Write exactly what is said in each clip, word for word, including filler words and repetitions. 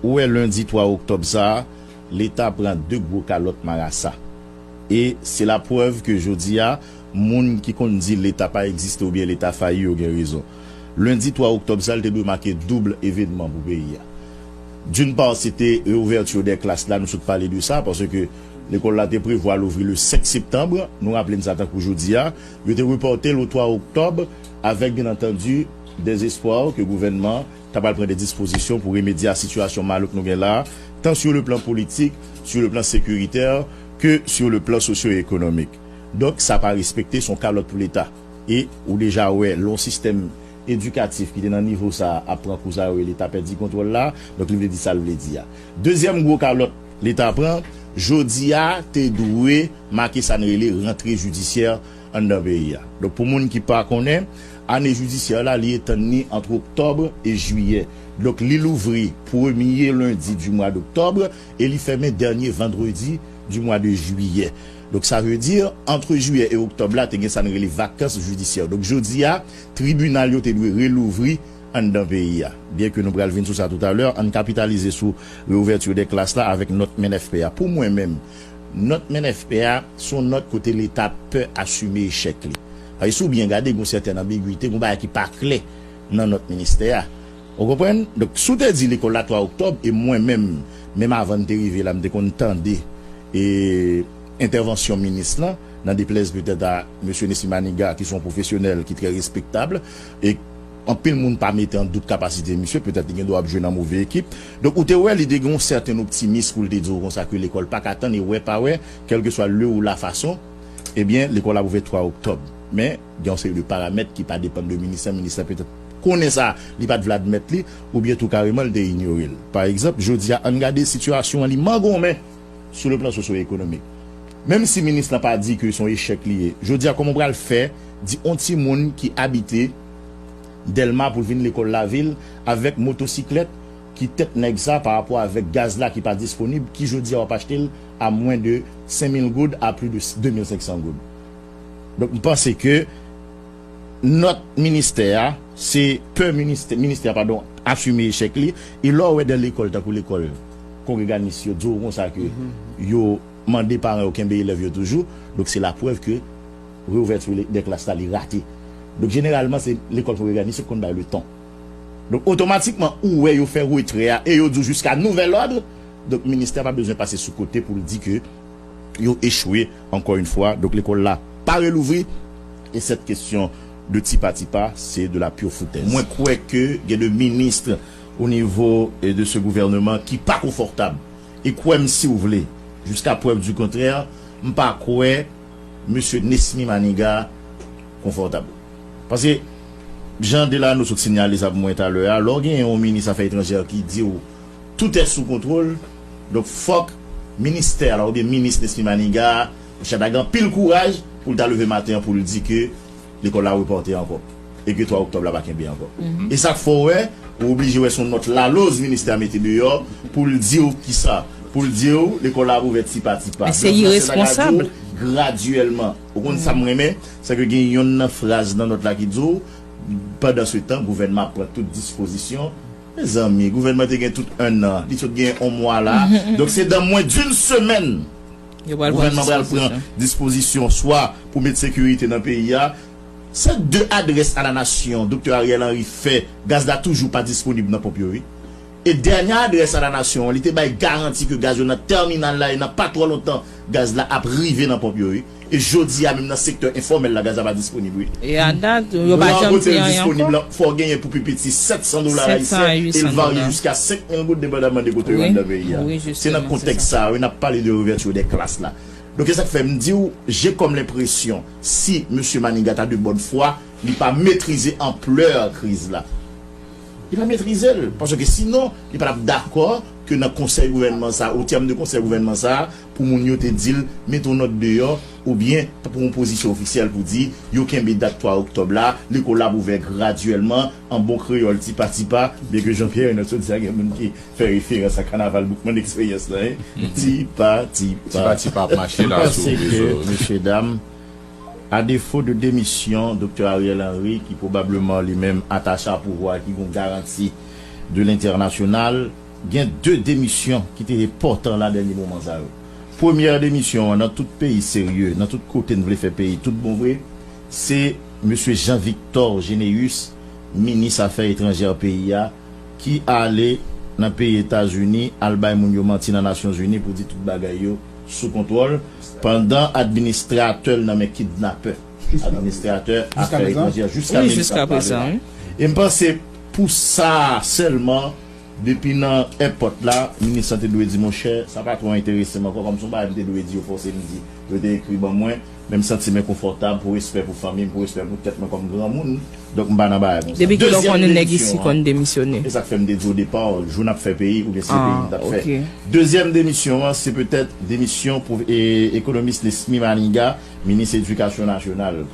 Ou wè, lendi twa oktòb sa a, Leta pran de gwo kalòt marasa. E se laprèv ke jodi a, moun ki konn di Leta pa egziste oubyen Leta fayi, yo gen rezon. Lendi twa oktòb sa a, li te dwe make doub evènman pou peyi a. D'une part, se te reouvèti dè klas la, nou sot pale de sa, paske lekòl la te prevwa louvri le senk septanm, nou raple n sa tankou jodi a, yo te repòte l o twa oktòb, avèk, byen antandi, dèzespwa ke gouvènman ta pral pran de dispozisyon pou remedye a sitiyasyon malouk nou gen la, tan sur le plan politik, sur le plan sécuritaire, ke sur le plan sosyo-ekonomik. Donk, sa pa respekte, se yon kalòt pou Leta. E ou deja wè, lè yon sistèm edikatif ki te nan nivo sa a ap pran kou sa yo, e Leta pèdi kontwòl la, donk li vle di sa l vle di a. Dezyèm gwo kalòt Leta pran, jodi a te dwe make sa n rele rantre jidisyè anndan peyi a. Donk, pou moun ki pa konnen, ane jidisyè la, li etann ni ant oktòb e jiyè. Donk, li louvri premye lendi di mwa doktòb e li fèmen dènye vandredi di mwa de jiyè. Donk, sa vle di, ant jiyè e oktòb la, te gen sa n rele vakans jidisyè. Donk, jodi a, tribinal yo te dwe relouvri anndan peyi a. Byen ke nou pral vin sou sa toutalè, ann kapitalize sou reouvèti dè klas la avèk nòt M N F P a. Pou mwen menm, nòt M N F P a, se yon nòt kote Leta pè asime echèk li. Paske si w byen gade, gen yon sètèn anbigwite, gen yon bagay ki pa klè nan nòt ministè a. Ou konprann? Donk, si w te di lekòl la twa oktòb, e mwen menm, menm avan n te rive la, m te konn tande, e, entèvansyon minis lan, nan deplèz petèt a mesye Nesmy Manigat, ki se yon pwofesyonèl ki trè respektab, e anpil moun pa mete an dout kapasite misye, petèt li gen dwa ap jwe nan move ekip. Donk, ou te wè, li te gen yon sèten optimis pou l te di w konsa ke lekòl pa ka tann, e wè pa wè, kèlkeswa lè ou lafason, ebyen, lekòl ap ouvè twa oktòb. Men, gen yon seri de paramèt ki pa depann de minis lan, minis lan petèt konnen sa, li pa t vle admèt li, oubyen tou kareman, li te inyore l. Pa egzanp, jodi a, ann gade sitiyasyon an, li mangonmen sou le plan sosyo-ekonomik. Menm si minis lan pa di ke se yon echèk li ye, jodi a, kòman w pral fè di yon timoun ki abite Dèlma pou l vin lekòl lavil avèk motosiklèt ki tèt nèg sa pa rapò avèk gaz la ki pa disponib, ki jodi a w ap achte l a mwen de senk mil goud a pli de de mil senk san goud. Donk, m panse ke nòt ministè a, se pè ministè, ministè a, padon, asime echèk li, e lè w wè de lekòl tankou lekòl kongreganis yo di w konsa ke yo mande paran yo kenbe elèv yo toujou, donk se laprèv ke reouvèti dè klas la, li rate. Donk, jeneralman, se lekòl kongreganis yo ki konn bay leton. Donk, otomatikman, ou wè yo fè retrè a e yo di w jiska nouvèl òd. Donk, ministè a pa bezwen pase sou kote pou l di ke yo echwe, ankò yon fwa. Donk, lekòl la pa relouvri. E cette question de tipa tipa, c'est de la pure foutaise. Mwen kwè ke gen de ministre au niveau, eh, de ce gouvernement ki pa konfòtab. E kwè m si w vle, jiska prèv di kontrè, m pa kwè mesye Nesmy Manigat konfòtab. Paske, jan Delano sot sinyale sa pou mwen talè a, lè w gen yon minis afè etranjè ki di w tout est sous contrôle, donk fòk ministè la oubyen minis Nesmy Manigat, monchè, ta gen anpil kouraj pou l ta leve maten an pou l di ke lekòl la repòte ankò e ke twa oktòb la pa kenbe ankò. E sa k fè w wè, ou oblije wè se yon nòt laloz ministè a mete deyò pou l di w kisa, pou l di w lekòl la ap ouvè tipa tipa. Men se iresponsab. Gradyèlman. Ou konn sa m renmen, se ke gen yonn nan fraz nan nòt la ki di w, pandansetan, gouvènman ap pran tout dispozisyon. Mezanmi, gouvènman te gen tout ennan, li sot gen yon mwa la. Donk, se dan mwen d'une semaine, gouvènman pral pran dispozisyon, swa pou met sekirite nan peyi a. Se de adrès a la nasyon, Doktè Ariel Henry fè, gaz la toujou pa disponib nan ponp yo, wi. E dènye adrès a la nasyon, li te bay garanti ke gaz yo nan tèminal la, e nan pa twò lontan, gaz la ap rive nan ponp yo, wi. E jodi a, menm nan sektè enfòmèl la, gaz la pa disponib, wi. E a dat, yo pa janm gen anyen ankò. Fò w genyen pou pi piti sèt san dola ayisyen, e l varye jiska senk mil goud, depandaman de kote yo anndan peyi a. Se nan kontèks sa a, wi, n ap pale de reouvèti dè klas la. Donk, se sa k fè m di w, j'ai comme l'impression, si mesye Manigat ta de bonne foi, li pa metrize anplè kriz la. Li pa metrize l, paske sinon, li pa t ap dakò ke nan konsèy gouvènman sa, au terme de konsèy gouvènman sa, pou moun yo te di l, mete yon nòt deyò, oubyen pou yon pozisyon ofisyèl pou di, yo kenbe dat twa oktòb la, lekòl la ap ouvè gradyèlman, an bon kreyòl, tipa tipa, byen ke Jean Pierre Renaud sot di a, gen moun ki fè referans a kanaval Boukman Eksperyans la, hein? Tipa tipa. Tipa tipa ap mache la sou rezo. Mesye dam, a defo de demisyon Doktè Ariel Henry, ki pwobableman li menm atache a pouvwa, ki gon garanti de lentènasyonal, Gen de demisyon ki te enpòtan la dènye moman sa yo. Premyè demisyon an, nan tout peyi serye, nan tout kote n vle fè peyi tout bon vre, se mesye Jean Victor Généus, minis afè etranjè peyi a, ki ale nan peyi Etazini al bay moun yo manti nan Nasyonzini pou di tout bagay yo sou kontwòl, pandan administratè l nan men kidnapè, administratè afè etranjè jiska prezan. E m panse pou sa sèlman, depi nan èpòt la, minis lan te dwe di, monchè, sa pa twò enterese m ankò, kòm se yon bagay m te dwe di yo, fòse m di, yo te ekri ban mwen, men m santi m enkonfòtab pou respè pou fanmi m, pou respè pou tèt mwen kòm granmoun. Donk, m pa nan bagay konsa. Depi kilè w konnen nèg isi konn demisyone? E sa k fè m te di o depa, jou n ap fè peyi, oubyen se peyi n t ap fè. Dezyèm demisyon an, se petèt demisyon pou e, ekonomis Nesmy Maniga, minis edikasyon nasyonal.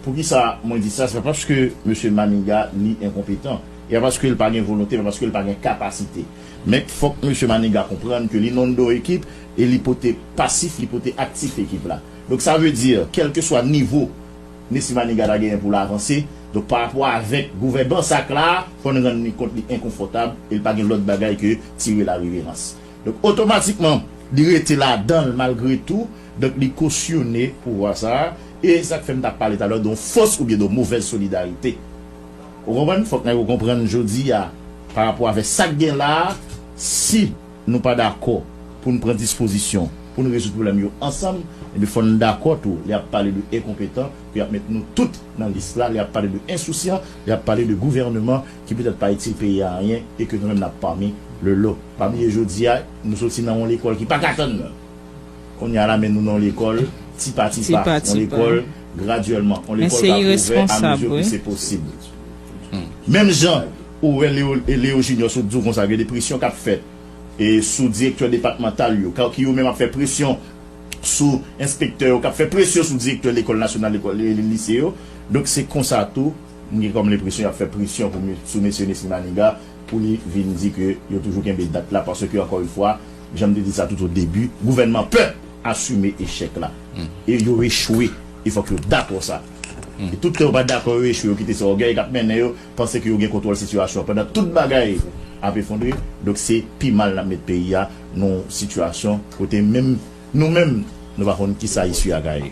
Poukisa mwen di sa? Se pa paske mesye Maniga, li enkonpetan. E pa paske l pa gen volonte, pa paske l pa gen kapasite. Men fòk mesye Maniga konprann ke li nan do ekip e li pote pasif, li pote aktif ekip la. Donk, sa vle di, kèlkeswa nivo Nesmy Maniga ta genyen pou l avanse, donk, parapò avèk gouvènans ak la, fò n rann li kont li enkonfòtab e l pa gen lòt bagay ke tire la reverans. Donk, otomatikman, li rete ladan l malgre tou, donk, li kosyone pouvwa sa a, e sa k fè m t ap pale talè de yon fòs oubyen de yon movèz solidarite. Ou konprann? Fòk nèg yo konprann jodi a, parapò avèk sa k gen la a, si nou pa dakò pou n pran dispozisyon, pou n rezoud pwoblèm yo ansanm, ebyen fò n dakò tou, lè y ap pale de enkonpetan, pou y ap met nou tout nan lis la, lè y ap pale de ensousyan, lè y ap pale de gouvèneman ki petèt pa itil peyi a anyen e ke nou menm n ap pami le lo. Pa bliye jodi a, nou soti nan yon lekòl ki pa ka tann nou. Kounye a la, men nou nan yon lekòl ti pa ti pa, yon lekòl gradyèlman, yon lekòl k ap ouvè amezire ke se posib. Menm jan ou wè Leo, Leo Junior sot di w konsa, gen de presyon k ap fèt e sou direktè depatmantal yo, ka- ki yo menm ap fè presyon sou enspektè yo, k ap fè presyon sou direktè lekòl nasyonal, lekòl, e, lise yo. Donk, se konsa tou, m gen kòm lenpresyon y ap fè presyon pou, sou mesye Nesmy Maniga, pou li vin di ke yo toujou kenbe dat la, paske, ankò yon fwa, jan m te di sa tout o debi, gouvènman pè asime echèk la. E yo echwe. E fòk yo dakò sa. E tout tan yo pa dakò, yo echwe, yo kite se ògèy k ap mennen yo, panse ke yo gen kontwòl sitiyasyon an. Pandan tout bagay ap efondre, donk se pi mal n ap met peyi a nan yon sitiyasyon kote menm nou menm, nou pa konn kisa isi a ka ye.